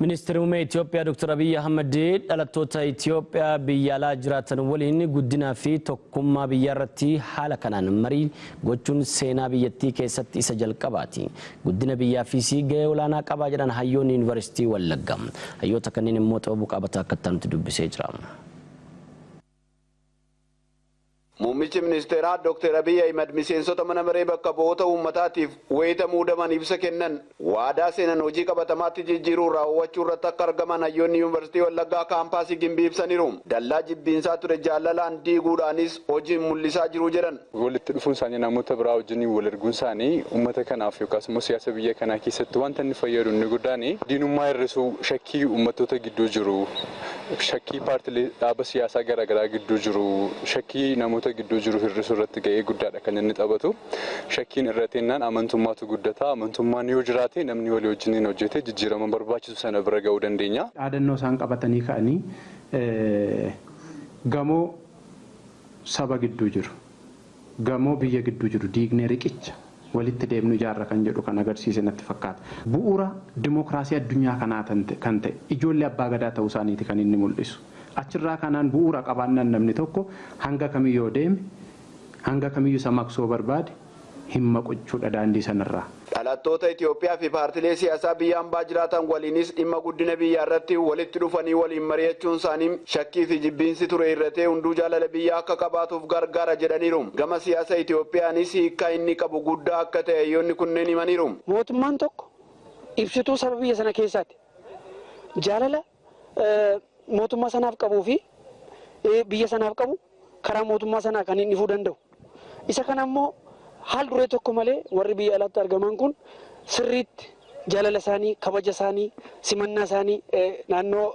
Ministeerri Muummee Itoophiyaa Dr. Abiyyi Ahmad dhalattoota Itoophiyaa biyya alaa jiraatan waliin guddinaa fi tokkummaa biyyaa irratti haala kanaan marii gochuun seenaa biyyattii keessatti isa jalqabaati. Guddina biyyaafis gahee olaanaa qabaa jedhan hayyoonni Yuunivarsiitii Wallaggaa. Hayyoota kanneen immoo Xababuu Qaabataa akka itti dubbisee jira. Muummichi ministeeraa Dr. Abiy Ahimad miseensota mana maree bakka bu'oota uummataatiif wayita muudaman ibsa kennan waadaa seenan hojii qabatamaatti jijjiiruu raawwachuu irratti akka argaman hayyoonni Yuunivarsiitii Wallaggaa kaampaasii Gimbii ibsaniiru. Dallaa jibbiinsaa ture jaalalaan diiguudhaanis hojiin mul'isaa jiru jedhan. Walitti dhufuun isaanii, namoota biraa wajjin wal arguun isaanii, uummata kanaaf yookaas immoo siyaasa biyya kanaa keessatti wanta inni fayyadu inni guddaan diinummaa hir'isuu, shakkii uummattoota gidduu jiru, shakkii paartilee dhaaba siyaasaa garaagaraa gidduu jiru, shakkii namoota gidduu jiru hir'isuu irratti ga'ee guddaadha kan inni taphatu. Shakkiin irratti jennaan amantummaatu guddata. Amantummaan yoo jiraate, namni walii wajjin hojjete jijjiirama barbaachisu sana bira ga'uu dandeenya. Dhaadannoo isaan qabatanii ka'anii gamoo saba gidduu jiru, gamoo biyya gidduu jiru diignee riqicha walitti deemnu ijaarra kan jedhu kan agarsiise natti fakkaata. Bu'uura dimookiraasii addunyaa kanaa kan ta'e ijoollee abbaa gadaa ta'uu isaaniiti kan inni mul'isu. Achirraa kanaan bu'uura qabaannaan namni tokko hanga kamiyyoo deeme, hanga kamiyyuu isa maqsoo barbaade hin maqochuudha daandii sanarraa. Dhalattoota Itoophiyaa fi paartilee siyaasaa biyya hambaa jiraatan waliinis dhimma guddina biyyaa irratti walitti dhufanii waliin mari'achuun isaanii shakkii fi jibbiinsi ture irratee hunduu jaalala biyyaa akka qabaatuuf gargaara jedhaniiru. Gama siyaasa Itoophiyaanis hiikkaa inni qabu guddaa akka ta'e hayyoonni kunneen himaniiru. Mootummaan tokko ibsituu saba biyya sana keessaati. Jaalala mootummaa sanaaf qabuu fi biyya sanaaf qabu karaa mootummaa sanaa kan inni ifuu danda'u. Isa kana immoo haal duree tokko malee warri biyya alaatti argaman kun sirriitti jaalala isaanii, kabaja isaanii, simannaa isaanii naannoo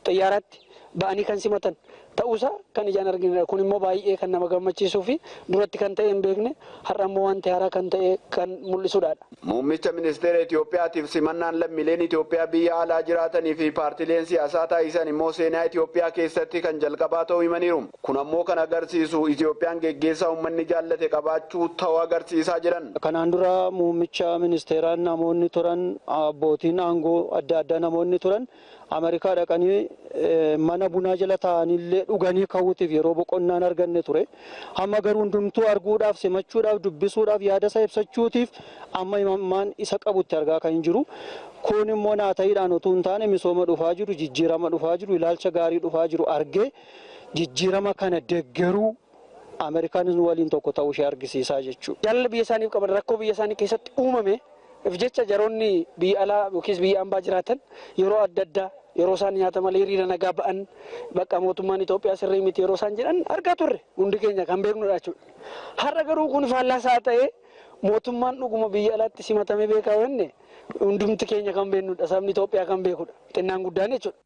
xiyyaaraatti ba'anii kan simatan ta'uusaa kan ijaan arginedha. Kun immoo baay'ee kan nama gammachiisuu fi duratti kan ta'e hin beekne, har'a immoo wanti haaraa kan ta'e kan mul'isudha. Muummicha ministeera Itoophiyaatiif simannaan lammiileen Itoophiyaa biyya alaa jiraatanii fi paartileen siyaasaa taasisan immoo seenaa Itoophiyaa keessatti kan jalqabaa ta'uu himaniiru. Kun ammoo kan agarsiisu Itoophiyaan geggeessaa uummanni jaallate qabaachuu ta'uu agarsiisaa jiran. Kanaan dura muummicha ministeeraa namoonni turan, abbootiin aangoo adda addaa namoonni turan Ameerikaa dhaqanii mana bunaa jala taa'anillee dhuganii ka'uutiif yeroo boqonnaan arganne ture. Amma garuu hundumtuu arguudhaaf, simachuudhaaf, dubbisuudhaaf, yaada isaa ibsachuutiif amma imammaan isa qabutti argaa kan jiru. Kun immoo naa ta'iidhaan utuu hin taane misooma dhufaa jiru, jijjiirama dhufaa jiru, ilaalcha gaarii dhufaa jiru argee jijjiirama kana deggeruu, Ameerikaanis nu waliin tokko ta'uu ishee argisiisaa jechuudha. Jaalala biyya isaaniif qaban, rakkoo biyya isaanii keessatti uumame if jecha jaroonni biyya alaa yookiis biyya ambaa jiraatan yeroo adda addaa yeroo isaan nyaata malee hiriira nagaa ba'an, bakka mootummaan Itoophiyaa sirrii miti yeroo isaan jedhan argaa turre, hundi keenya kan beeknudha jechuudha. Har'a garuu kun faallaa isaa ta'ee mootummaan dhuguma biyya alaatti simatamee beekaa jenne hundumti keenya kan beeknudha, sabni Itoophiyaa kan beekudha, xinnaan guddaan jechuudha.